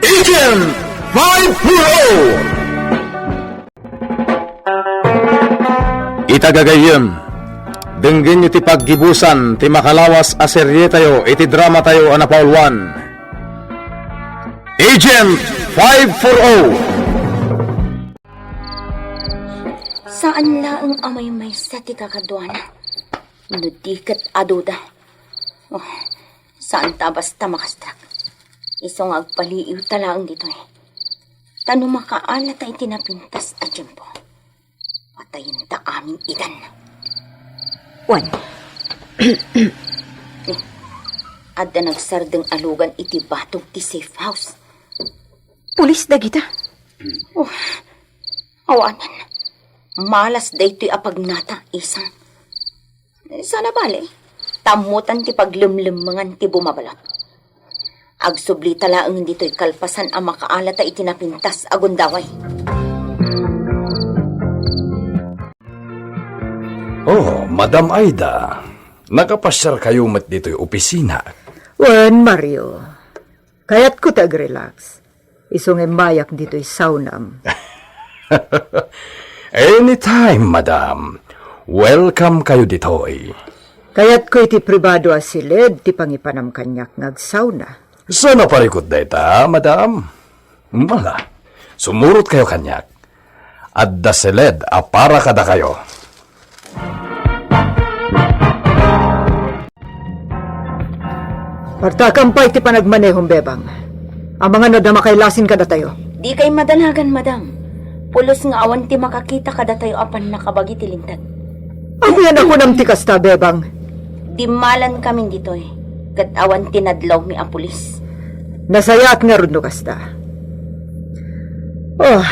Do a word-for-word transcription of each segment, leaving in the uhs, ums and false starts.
Agent five four oh! Ita gagayyem, denggenyo ti paggibusan ti makalawas a serietayo iti dramatayo a napauluan, Agent five four oh. Saan laeng a maymaysa ti kakaduana. No di ket aduda. Oh, saan ta basta makastrak. Isu nga agpaliiw ta laeng ditoy. Ta no makaala ta iti napintas a tiempo, patayen ta amin idan. Wen. Ni, adda nagsardeng a lugan iti batog ti safe house. Pulis dagita. Oh, awanen. Malas daytoy a pagnata, Isang. Saan a bale, ta ammotan ti paglemlemmengan ti bumabalot. Agsublita laeng ditoy kalpasan a makaala ta iti napintas a gundaway. Oh, Madam Aida, nakapasiarkayo met ditoy opisina? Wen, Mario, kayatko ti agrelax. Isu nga immayak ditoy saunam. Anytime, madam. Welcome kayo ditoy. Kayatko iti pribado a siled ti pangipanam kaniak nga agsauna. Saan a parikut dayta, madam? Mala, sumurot kayo kaniak. Adda siled a para kadakayo. Partakam pay ti panagmanehom, Bebang. Amangan no adda makailasin kadatayo. Dikay madanagan, madam. Pulos nga awan ti makakita kadatayo a pannakabagi ti linteg. Ania a kunam ti kasta, Bebang? Dimmalankamin ditoy, ket awan ti nadlawmi a pulis. Nasayaat ngarud no kasta. Oh,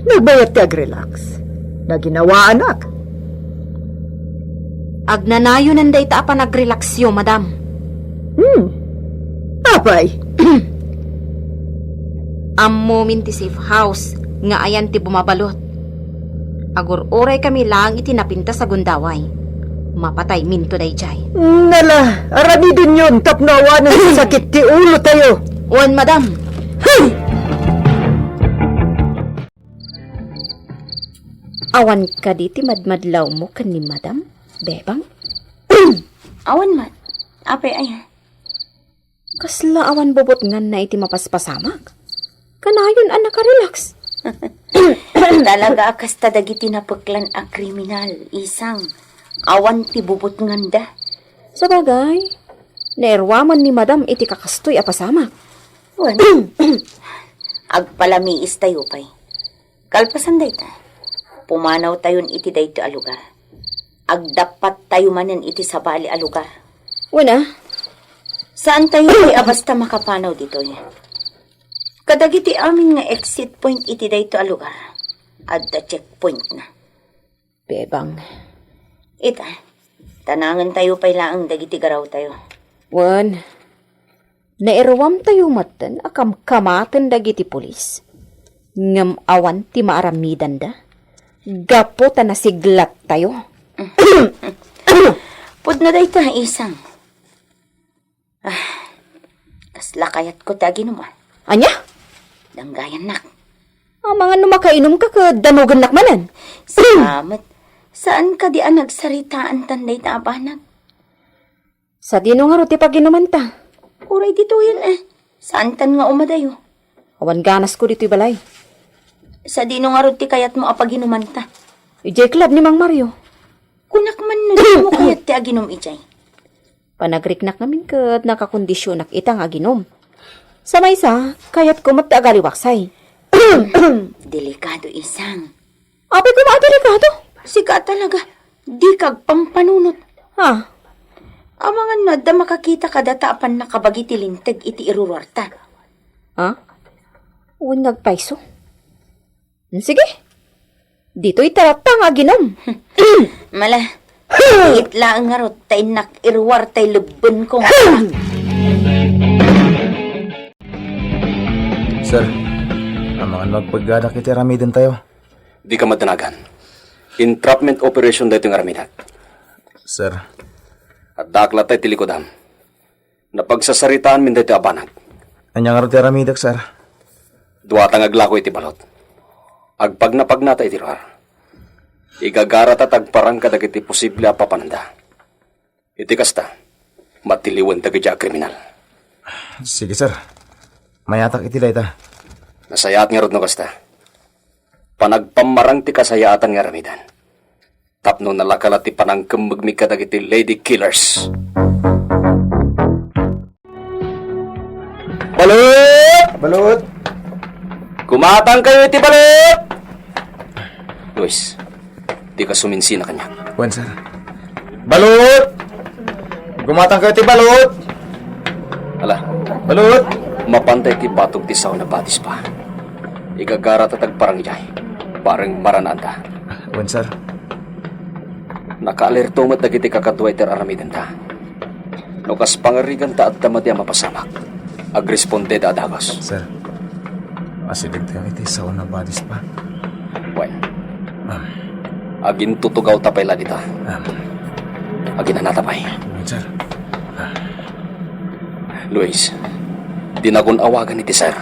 nagbayat ti agrelax. Naginawaanak. Agnanayonan dayta a panagrelaxyo, madam. Hmm. Apay? Ammomin ti safe house nga ayan ti bumabalot. Agur-uraykami laeng iti napintas a gundaway. Mapatayminto daydiay. Nala, aramidenyon tapno awanen ti sakit ti ulotayo. Wen, madam. Hey! Awan kadi ti madmadlawmo ken ni Madam, Bebang? Awan man. Apay aya? Kasla awan bubutnganna iti mapaspasamak? Kanayon a nakarelax. Talaga a kasta dagiti napeklan a kriminal, Isang. Awan ti bubutnganda. Sabagay, nairuaman ni Madam iti kakastoy a pasamak. Wen, agpalamiistayo pay. Kalpasan dayta, pumanawtayon iti daytoy a lugar. Agdappattayo manen iti sabali a lugar. Wen a? Saantayo pay a basta makapanaw ditoy. Kadagiti amin nga exit point iti daytoy a lugar, adda checkpointna. Bebang. Ita, tanangentayo pay laeng dagiti garawtayo. Wen, nairuamtayo metten a kamkamaten dagiti pulis, ngem awan ti maaramidanda gapu ta nasiglattayo. Pudno dayta, Isang. Ah, kasla kayatko ti aginum, a. Ania? Danggayannak. Amangan no makainumka ket danogennak manen. Salamat. Saan kadi a nagsaritaantan dayta a banag? Sadino ngarud ti paginumanta? Uray ditoyen, eh. Saantan nga umadayo. Awan ganasko ditoy balay. Sadino ngarud ti kayatmo a paginumanta? Idiay club ni Mang Mario. Kunak man no dimo kayat ti aginum idiay. Panagriknak ngamin ket nakakondisionak ita nga aginum. Sa maysa, kayatko met ti agaliwaksay. Delikado, Isang. Apay koma a delikado? Sika talaga, dika agpampanunot. Ha? Amangan no adda makakita kadata a pannakabagi ti linteg iti iruruarta. Ha? Wen nga agpayso? Sige. Ditoy talatta nga aginum. Mala, it laeng ngarud ta innak iruar tay lebbenko nga. Sir, amangan no agpagganak iti aramidentayo. Dika madanagan. Entrapment operation daytoy nga aramidak. Sir. Addaak latta iti likudam. Napagsasaritaanmin daytoy a banag. Ania ngarud ti aramidek, sir? Duata nga aglako iti balot. Agpagnapagnata iti ruar. Igagarata ti agparang kadagiti posible a papananda. Iti kasta, matiliwen dagiti a kriminal. Sige, sir. Mayatak iti dayta. Nasayaat ngarud no kasta. Panagpammarang ti kasayaatan nga aramiden. Tapno nalaka la ti panangkemmegmi kadagiti lady killers. Balut! Balut! Gumatangkayo iti balut! Luis, dika suminsina kaniak. Wen, sir. Balut! Gumatangkayo iti balut! Ala. Balut! Mapanta iti batog ti saona, Batispa. Igagarata ti agparang idiay. Bareng marananda. Wen, sir. Nakaalerto met dagiti kakadua iti aramidenta. No kas pangariganta, adda madi a mapasamak. Agrespondeda a dagus. Sir, asidegtayo iti saona, Batispa. Wen. Ah. Agintutugawta pay la dita. Ah. Aginanata pay. Wen, sir. Ah. Luis, dinakon awagan iti sir.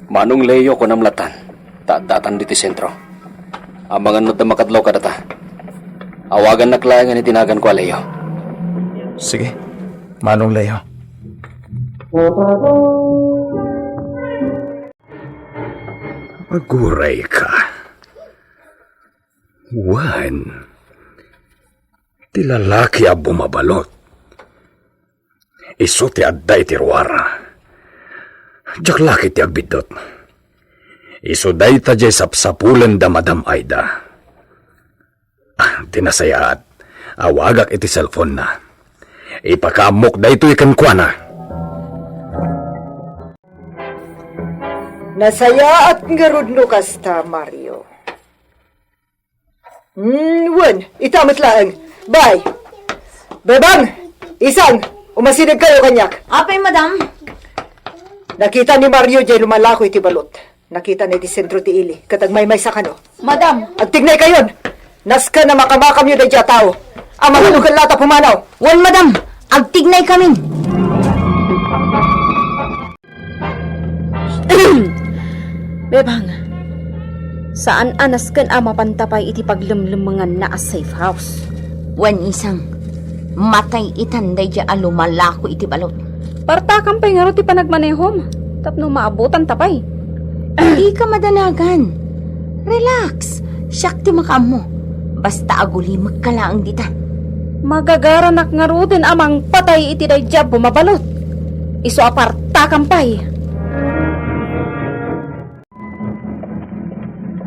Manong Leo, kunam latan, ta addatan ditoy sentro. Amangan no adda makadlaw kadata. Awagannak laengen iti naganko a Leo. Sige, Manong Leo. Agurayka. Wen, ti lalaki a bumabalot. Isu ti adda iti ruar. Diak la ketdi agbiddut. Isu dayta diay sapsapulen da Madam Aida. Ah, ti nasayaat, awagak iti cellphone-na. Ipakaammok daytoy kenkuana. Nasayaat ngarud no kasta, Mario. Hmm, wen, ita met laeng. Bye. Bebang, Isang, umasidegkayo kaniak. Apay, madam? Nakita ni Mario diay lumalako iti balot. Nakitana iti sentro ti ili, ket agmaymaysa kano. Madam. Agtignaykayon! Nasken a makamakamyo daydiay a tao. Amangan no ket la ta pumanaw. Wen, madam. Agtignaykami. Bebang, saan a nasken a mapanta pay iti paglemlemmenganna a safe house. Wen, Isang, matay itan daydiay a lumalako iti balot. Partakam pay ngarud ti panagmanehom tapno maabutanta pay. Dika madanagan. Relax. Siak ti makaammo. Basta agulimekka laeng dita. Magagaranak ngaruden a mangpatay iti daydiay a bumabalot. Isu a partakam pay.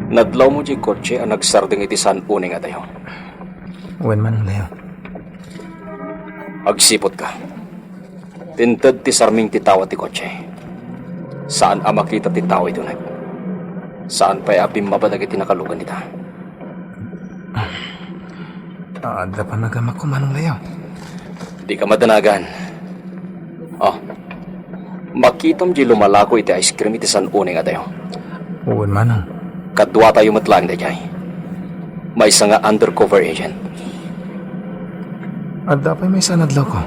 Nadlawmo diay kotse a nagsardeng iti saan unay nga adayo. Wen, Manong Leo. Agsiputka. Inted ti sarming ti tawa ti kotse. Saan a makita ti tao iti uneg. Saan pay a bimmaba dagiti nakalugan dita. Ah, adda pay magamako, Manong Leo. Dika madanagan. Oh, makitam diay lumalako iti ice cream iti saan unay nga adayo. Wen, Manong. Kaduatayo met laeng daydiay. Maysa nga undercover agent. Adda pay maysa a nadlawko.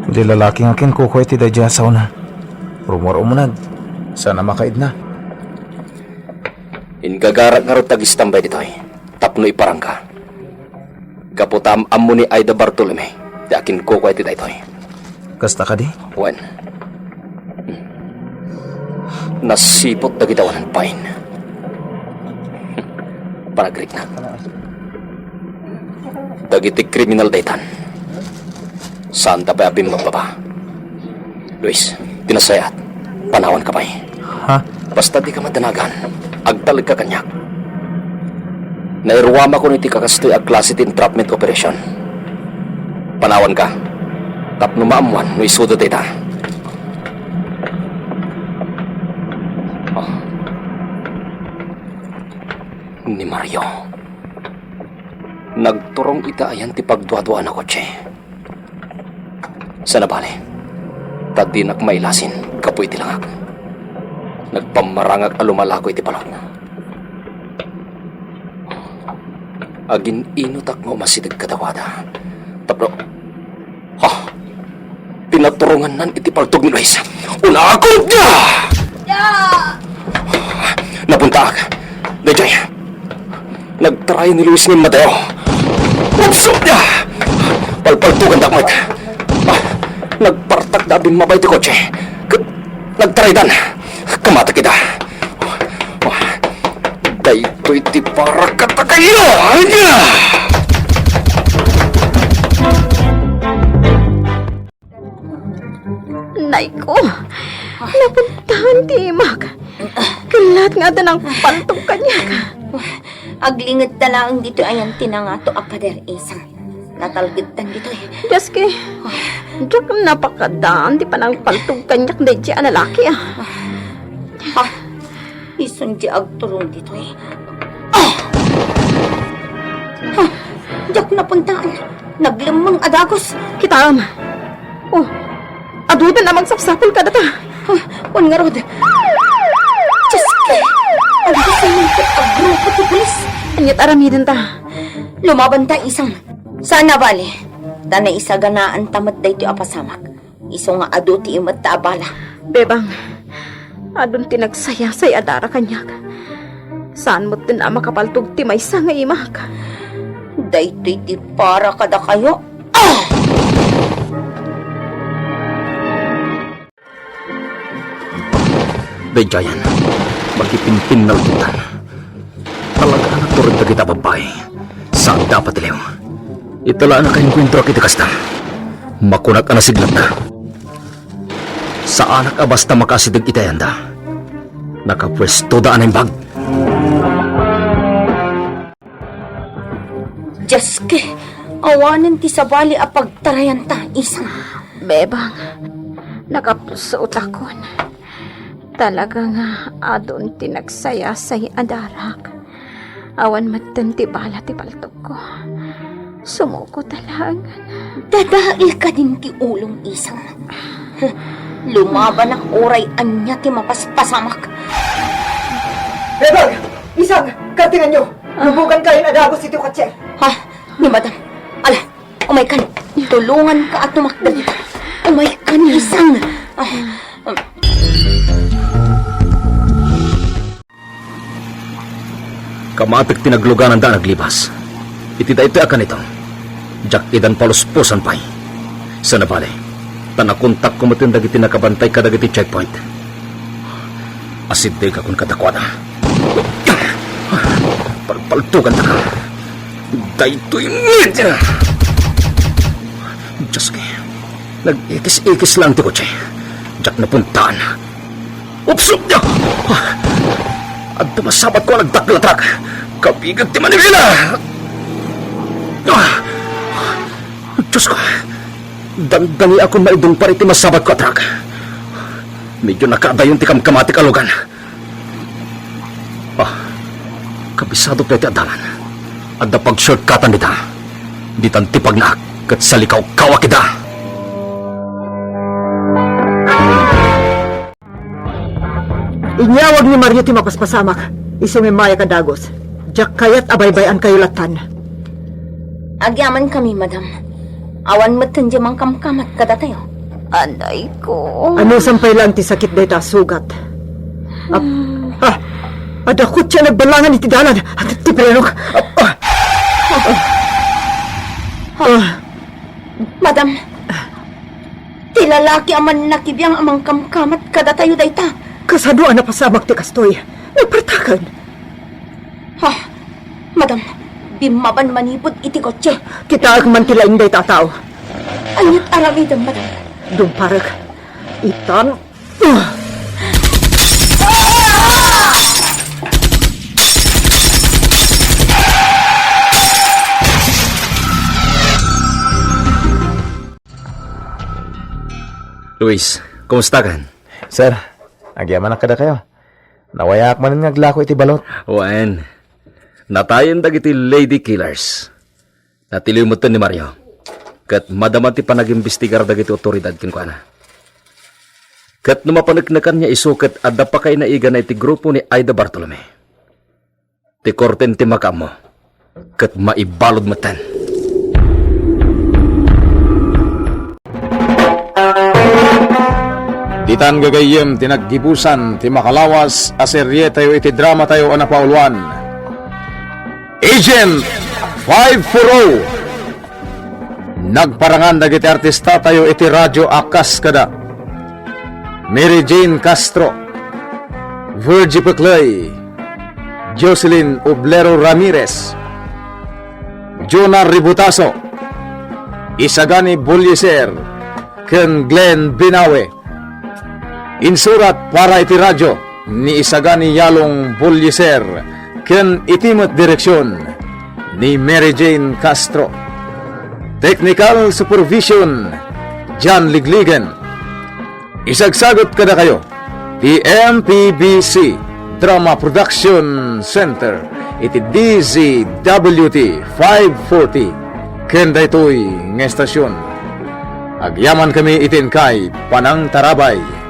Diay lalaki nga kinkukua iti daydiay a saona. Rummuar umuneg. Saan a makaidna. Ingagarak ngarud ti agistambay ditoy tapno iparangka. Gapu ta am-ammo ni Aida Bartolome ti akinkukua iti daytoy. Kasta kadi? Wen. Nasiput dagiti awanan pain. Panagriknak. Dagiti kriminal daytan. Saanta pay a bimmabbaba. Luis, ti nasayaat, panawanka pay. Ha? Basta dika madanagan, agtalekka kaniak. Nairuamakon iti kakastoy a klase ti entrapment operation. Panawanka, tapno maammuan no isuda dayta. Ah. Ni Mario. Nagturong ita ayan ti pagduaduaan a kotse. Saan a bale, ta dinak mailasin gapu iti langak. Nagpammarangak a lumalako iti balot. Agin-inutak nga umasideg kadakuada. Tapno, ha? Pinaturongannan iti paltog ni Luis. Unakot nga! Tak, daydiay. Nagtaray ni Luis nga immadayo. Oops! Ah! Palpaltugandak met. Ah, nagpartak da a bimmaba iti kotse. Ket nagtaraydan. Kamatek ida. Ah, daytoy ti para kadakayo. Nay ko, napuntahan ti imak. Kellat nga adda nangpaltog kaniak. Aglingedta laeng ditoy ayan ti nangato a pader, Isang. Natalgedtan ditoy. Dios ki, diak napakadaan ti panangpaltog kaniak daydiay a lalaki, a. Ah, isun ti agturong ditoy. Ah! Ah! Diak napuntaan. Naglemmeng a dagus. Kitaem. Oh, adudan a mangsapsapul kadata. Ah, wen ngarud. Dioski! Agdasay man ket aggrupo ti pulis. Aniat aramidenta? Lumabanta, Isang. Saan a bale. Ta naisaganaanta met daytoy a pasamak. Isu nga adu ti imetta a bala. Bebang, adun ti nagsayasayadara kaniak. Saan metten a makapaltog ti maysa nga imak. Daytoy ti para kadakayo. Ah! Daydiayen, makipinpinnaltutan. Talaga a natured dagita a babbai. Saanda a patiliw. Ita la a nakaengkuentroak iti kasta. Makunak a nasiglatta. Saanak a basta makaasideg iti ayanda. Nakapuestoda a naimbag. Dioski, awanen ti sabali a pagtarayanta, Isang. Bebang, nakapsutakon. Talaga nga adun ti nagsayasayadarak. Awan metten ti bala ti paltogko. Sumuko ta laeng. Dadael kadin ti ulom, Isang. Lumabanak uray ania ti mapaspasamak. Bebang! Isang! Kartinganyo! Ah. Lubogankayon a dagus iti kotse! Ha? Ni madam. Ala, umaykan. Tulonganka a tumakder. Umaykan, Isang. Ah. Kamatek ti naglugananda a naglibas. Iti daytoy a kanito, diak idan palusposan pay. Saan a bale, ta nakontakko metten dagiti nakabantay kadagiti checkpoint. Asidegakon kadakuada. Palpaltogantaka. Daytoy met. Dioski, nag-ikis-ikis laeng ti kotse. Diak napuntaan. Upsop! Adda masabatko a nagdakkel a truck. Kabigat ti manibela! Ah! Diosko! Dandaniakon maidungpat iti masabatko a truck. Medyo nakaadayon ti kamkamatik a lugan. Ah, kabisado pay ti adalan. Adda pag-shortcutan dita. Ditan ti pagnaak ket salikawkawak ida. Inyawag ni Mario ti mapaspasamak. Isu nga immayak a dagus. Diak kayat a baybay-ankayo lattan. Agyamankami, madam. Awan met ti mangkamkamat kadatayo. Anay ko. Anusan pay laeng ti sakit dayta a sugat? Ap-, ah, adda kotse a nagballangan iti dalan. Ti prenok. Ah, ah. Ah. Madam, ti lalaki a mannakibiang a mangkamkamat kadatayo dayta. Kasano a napasamak ti kastoy? Nagpartaken. Ha? Madam, bimmaban manipud iti kotse. Kitaek man ti laing dayta a tao. Aniat aramidem, madam? Dumparek. Itan. Luis, kumusta kan? Sir, agyamanak kadakayo. Nawayaak manen nga aglako iti balot. Wen, natayen dagiti lady killers. Natiliw metten ni Mario. Ket madama ti panagimbestigar dagiti otoridad kenkuana. Ket no mapaneknekan nga isu ket adda pakainaigana iti grupo ni Aida Bartolome. Ti korte ti makaammo. Ket maibalud metten. D Itan gagayyem ti naggibusan ti makalawas a serietayo iti dramatayo a napauluan, Agent five four oh. Nagparangan dagiti artistatayo iti radyo a kas kada Mary Jane Castro, Virgie Peclay, Jocelyn Oblero Ramirez, Jonah Ributaso, Isagani Bulliser, ken Glenn Binawe. Insurat para iti radyo ni Isagani Yalong Bulliser ken iti met direksion ni Mary Jane Castro. Technical supervision, John Ligligan. Isagsagut kadakayo ti M P B C Drama Production Center iti D Z W T five forty ken daytoy nga estasion. Agyamankami iti inkay panangtarabay.